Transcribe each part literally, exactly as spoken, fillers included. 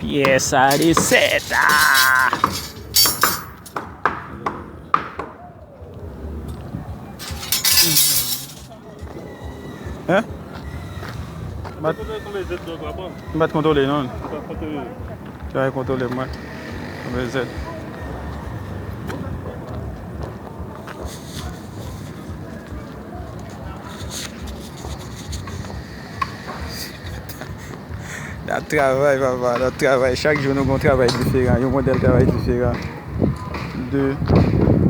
Pyès a resèt. Ah! Hein? M pa t kontwole non. Travay kontwole mwen. Mwen zèt. N ap travay, papa, n ap travay. Chak jou nou gon travay diferan, yon modèl travay diferan. De,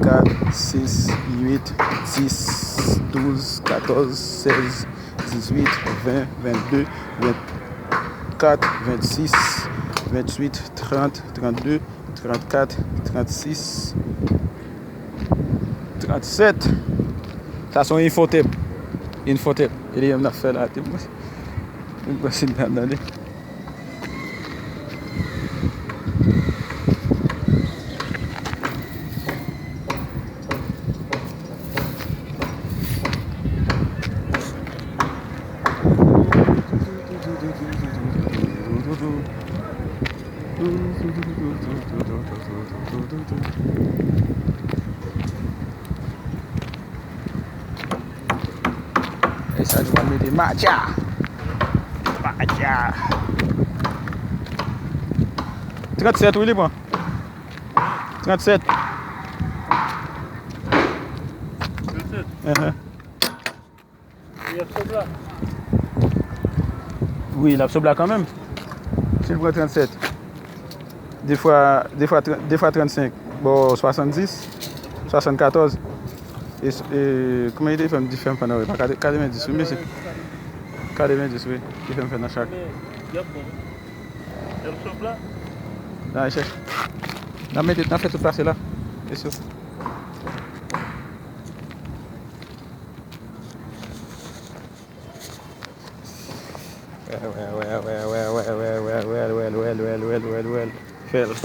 kat, sis, uit, dis, douz, katòz, sèz, dizuit, ven, vennde, vennkat, vennsis, vennuit, trant, trannde, trannkat, trannsis, trannsèt. Sa se yon Infotep. Infotep. E li menm n ap fè la. Te mwen, mwen si n ap tande. E sa, nou pral mete matcha. Matcha. Trannsèt, wi, li pran. Trannsèt. Trannsèt? Aham. Li ap sot la? Wi, l ap sot la kanmenm. Si l pran trannsèt, de fwa, de fwa, tran-, de fwa trannsenk, bon, swasanndis, swasannkatòz. E, e, kòman li te fè m di fè m fè nan, wi, pa katre-, katrevenndis, wi, mesye. Katrevenndis, wi, li fè m fè nan chak. Li ap bon. L ap sot la? N a chèche. N a mete, n a fè tout pase la. Mesye. Wè, wè, wè. Fè l.